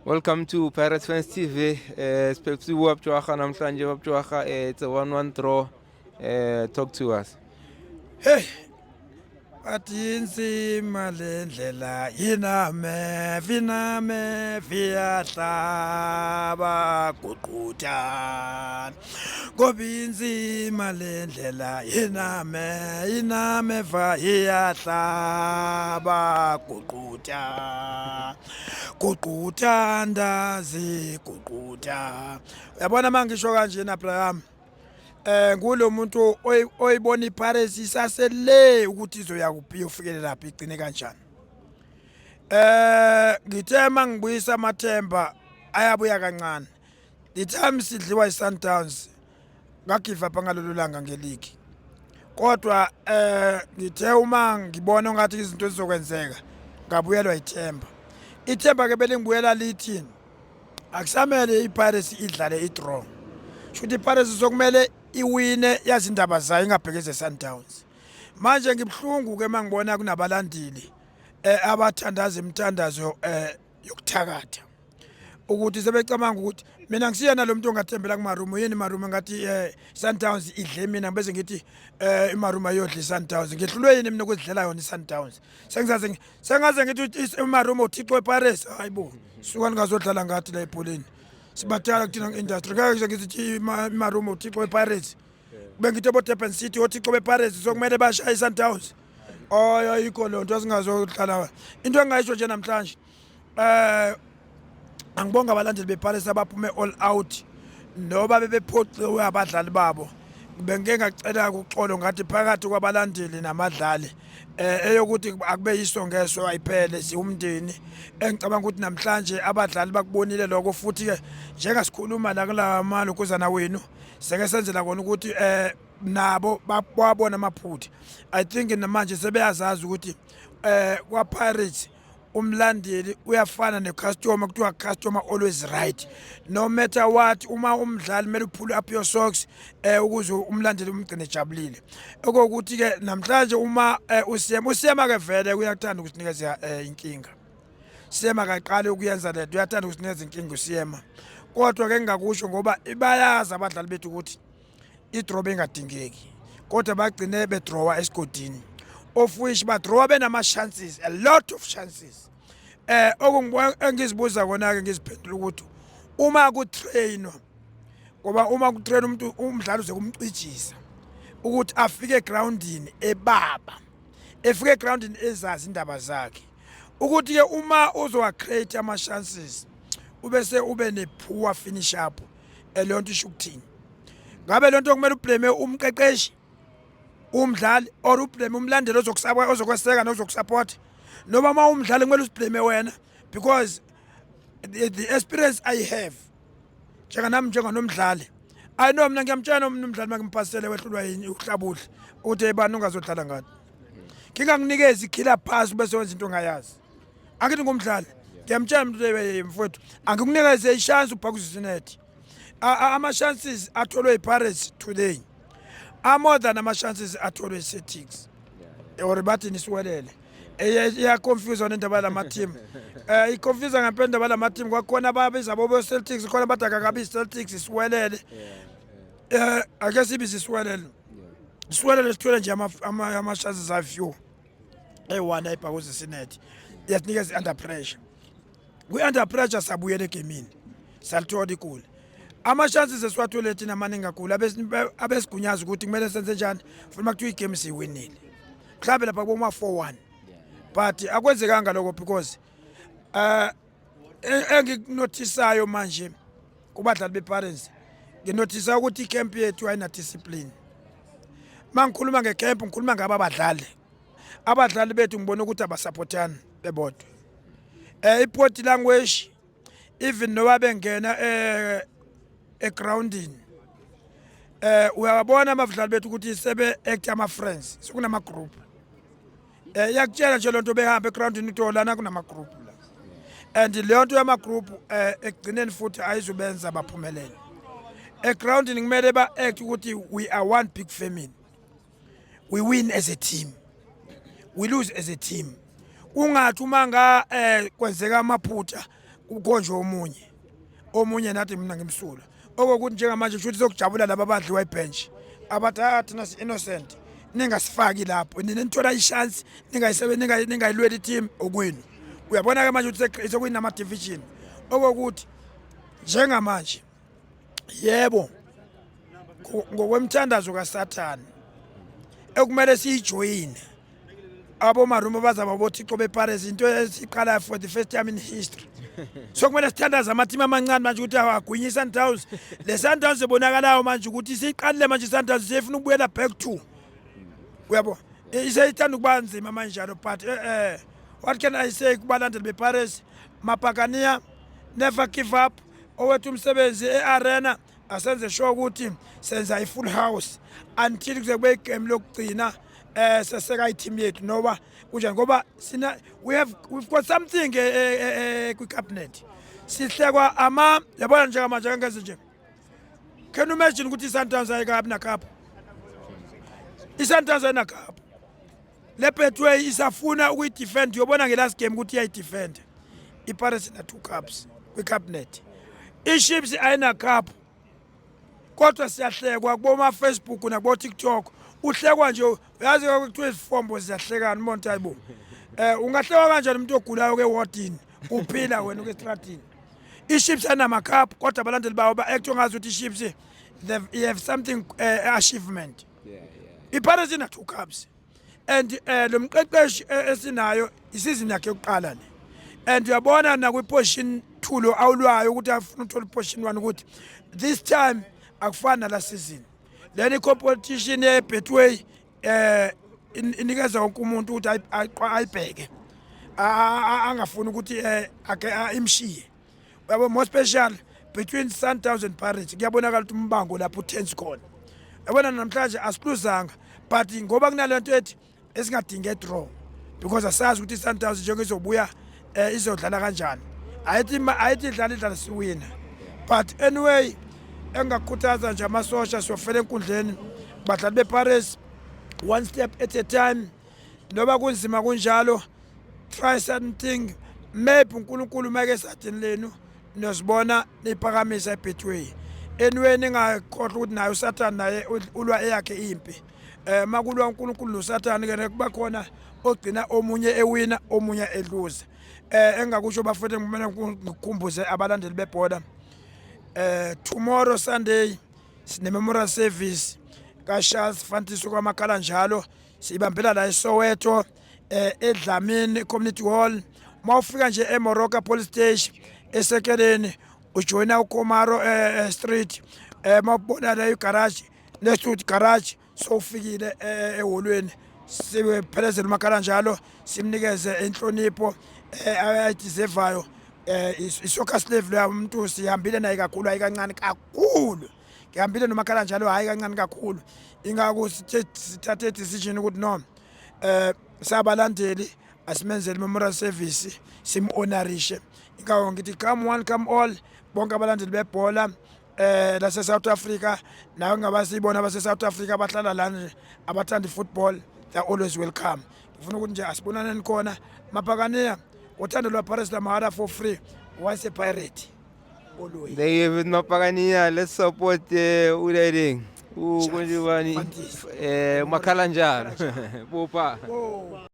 Welcome to Pirates Fans TV. Siphethe Bab namhlanje. Bab Jwaga, it's a 1-1 draw. Talk to us. Hey. Bathi inzima le ndlela yiname viname viyahlaba guqutha ngoba inzima le ndlela yiname iname va iyahlaba guqutha guqutha ndazi guqutha. Uyabona mangisho kanje na Abraham, ngulo muntu oyibona iPirates isasele ukuthi izoya kuphi, yofikele lapha, igcine kanjani. Ngithe mangibuyisa amathemba ayabuya kancane. The time sidliwa iSundowns, ngagive up ngalolu langa ngeligi, kodwa ngithe uma ngibona ngathi izinto zizokwenzeka, ngabuyelwa ithemba. Ithemba ke belingibuyela lithi akusamele iPirates idlale idraw, shuthi iPirates sokumele iwine, yazi indaba zayo, ingabhekeze Sundowns. Manje ngibhlungu ke mangibona kunabalandeli abathandaza imithandazo yokuthakatha, ukuthi sebecabanga ukuthi mina ngisiyena lo muntu ongathembela kuMarumo. Yini Marumo? Ngathi Sundowns idle mina, bese ngithi iMarumo ayodla iSundowns. Ngihlulwe yini mina ukuzidlela yona iSundowns? Sengizaze sengaze ngithi iMarumo uthixo wePirates. Hayibo, suka ningazodlala ngathi la ebholeni, sibadala kuthina industry. Ngeke ngithi iMarumo uthixo wePirates, bengithi bo Durban City othixo bePirates, sokumele bashaye iSundowns. Oh, ayikho lo nto, asingazodlala. Into engayisho nje namhlanje, angibonga abalandeli bePirates abaphume all out noba bebephoqiwe abadlali babo. Bengike ngacela uxolo, ngathi phakathi kwabalandeli namadlali eyokuthi akube yiso ngeso, ayiphele, siwumndeni. Engicabanga ukuthi namhlanje abadlali bakubonile lokho, futhi ke njengasikhuluma la kula malokuzana wenu, seke senzela kona ukuthi nabo bawabona amaphutha. I think namanje sebeyazazi ukuthi kwa Pirates umlandeli uyafana necustomer, kuthiwa customer always right, no matter what. Uma umdlali kumele upull up your socks ukuze umlandeli umgcine ejabulile. Okokuthi ke namhlanje uma uSeema, uSeema ke vele uyakuthanda ukusinikeza inkinga. Seema kaqale ukuyenza lento, uyathanda ukusinikeza inkinga uSeema. Kodwa ke ngingakusho ngoba bayazi abadlali bethu ukuthi idraw bengadingeki, kodwa bagcine bedrawa esigodini, of which badrawa benama chances, a lot of chances. Okungibuya engizibuza kona ke, ngiziphendula ukuthi uma kutrainwa, ngoba uma kutrain umuntu, umdlalo uze kumcijisa ukuthi afike egroundini ebaba, efike egroundini ezazi indaba zakhe, ukuthi ke uma uzowa create ama chances ubese ube ne poor finish up, leyo nto isho ukuthini? Ngabe lento kumele ublame umqeqeshi, umdlali, or ublame umlandeli ozokusaba, ozokweseka nozokusupport, noma uma umdlali kumele usiblame wena? Because the experience I have njenganami njenganomdlali, I know mina ngiyamtshela omunye umdlali makimphasele wehlulwa yini uhlabudla ukuthi ebani ungazodlala ngathi ngingakunikeza i-killer pass bese wenza into ongayazi. Angithi ngumdlali, ngiyamtshela umuntu, "Mfowethu, angikunikeze ishance ubhakuzisa inethi." Ama-chances atholwe yi-Pirates today are more than ama-chances atholwe yi-Celtics or bathi nisiwelele. Iyaconfuse nendaba yalama team, iconfuse ngempela indaba yalama team. Kwakhona ababiza bobo Celtics, khona bathi akakabi Celtics, isiwelele. Ake sibize isiwelele, isiwelele sithwele nje ama chances a few, eyi-one ayibhakuzisa inethi, yasinikeza i-under pressure. Kwi-under pressure sabuyela egemini, salithola igoli. Ama-chances esiwathole thina amaningi kakhulu, abesigunyaza ukuthi kumele senze njani, futhi uma kuthiwa igame siyiwinile mhlawumbe lapha kuboma 4-1, but akwenzekanga lokho because engikunothisayo manje kubadlali be-Pirates, nginothisa ukuthi icamp yethu ayina discipline. Mangikhuluma ngecamp, ngikhuluma ngaba abadlali, abadlali bethu ngibona ukuthi abasupportani bebodwa. I-body language, even noba bengena egroundini, uyabona abadlali bethu ukuthi sebe act ama friends, sekunama group. Iyakutshela nje lonto behamba egroundini ukuthi lana kunama group la, and leyo nto yama group ekugcineni futhi ayizubenza baphumelele. Egroundini kumele ba act ukuthi we are one big family, we win as a team, we lose as a team. Kungathi uma nga kwenzeka amaphutha Kukhonjwe omunye nathi mina ngimsulwa, okokuthi njengamanje kusho ukuthi sokujabula laba abadliwa ibench, abathi, "Ah, thina si-innocent, ningasifaki lapho, nina nithola ishansi ningayilweli i-team okwenu." Uyabona-ke manje ukuthi sekuyinama-division, okokuthi njengamanje, yebo, ngokwemthandazo kaSathane ekumele siyijoyine, abomarumo bazaba bothixo beParis, into esiqalayo for the first time in history. So kumele sithandaze amathimu amancane manje ukuthi awagwinye i-Sundowns. Le Sundowns ebonakalayo manje ukuthi siyiqalile manje i-Sundowns, siyefuna ukubuyela back to, uyabo, iseyithanda ukuba nzima manje njalo. But what can I say kubalandeli beParis? Mabhakaniya, never give up. Owethu umsebenzi e-arena, asenze sure ukuthi senza i-full house until kuze kube igame lokugcina, seseka i-team yethu noba kunjani, ngoba sina we've got something kwi-cabinet. Sihlekwa ama, yabona, njengamanje angeze nje. Can you imagine ukuthi i-Sundowns ayikabi nacup? I-Sundowns ayinacup. Le Betway isafuna ukuyidefend, uyobona nge-last game ukuthi iyayidefend. IPirates ina two cups kwi-cabinet, i-Chiefs ayina cup, kodwa siyahlekwa kuboma Facebook nakubo TikTok. Uhlekwa nje, uyazi, kuthiwa izifombo ziyahlekana. Umonto, hayibo, ungahlekwa kanjani umuntu ogulayo ke wardini, uphila wena ke estradini? I-Chiefs ayinama-cup, kodwa abalandeli bawo ba-acto ngazi ukuthi i-Chiefs, they have something, achievement. IPirates ina two cups and lo mqeqeshi esinayo, isizini yakhe yokuqala le, and uyabona nakwi-position 2 lo awulwayo ukuthi afuna ukuthola i-position 1, ukuthi this time akufani nala season lena. I-competition ye-Betway inikeza wonke umuntu ukuthi ayibheke, angafuni ukuthi ake imshiye, uyabo. More special between Sundowns and Pirates, kuyabonakala ukuthi umbango lapho utense khona. Yabona, namhlanje asiluzanga, but ngoba kunalento ethi esingadingi draw, because asazi ukuthi i-Sundowns njengoba izobuya izodlala kanjani. Ayithi idlala, idlala siwina. But anyway, engakhuthaza nje amasosha, siyofela enkundleni, badlali beParis, one step at a time. Noba kunzima kunjalo, try something, maybe uNkulunkulu make esadini lenu, niyozibona niphakamisa iBetway. Anyway, ningakhohlwa ukuthi naye uSathane naye ulwa eyakhe impi. Makulwa uNkulunkulu noSathane ke, kuba khona ogcina omunye ewina, omunye eluza. Engakusho bafethu, kumele ngikukhumbuze abalandeli bebhola, tomorrow Sunday sine memorial service kaCharles Fantiso kwamakhala njalo, sibambela la eSoweto, eDlamini Community Hall. Mawufika nje eMoroka Police Station esekeleni, ujoyina uKomaro Street, mawubona la igarage, next to garage, sowufikile eholweni. Siphelezele umakhala njalo, simnikeze inhlonipho ayideservayo. Isoccer slave lo umuntu, sihambile naye kakhulu, hayi kancane kakhulu. Ngihambile nomakhala njalo, hayi kancane kakhulu. Ingakho sithathe decision ukuthi no, sabalandeli asimenzele memorial service, sim-honorishe. Ingakho ngithi come one, come all, bonke abalandeli bebhola lase South Africa, nawe ngabasibona abase South Africa abahlala lana, abathanda ifootball, they are always welcome. Ngifuna ukuthi nje asibonaneni khona. Mabhakaniya, uthando lwa Paris la mahara, for free, once a pirate, always. There you have it, Mapakania. Let's support Uleding. Ukunjibani Fantis. Makhala njalo. Pupa. Oh.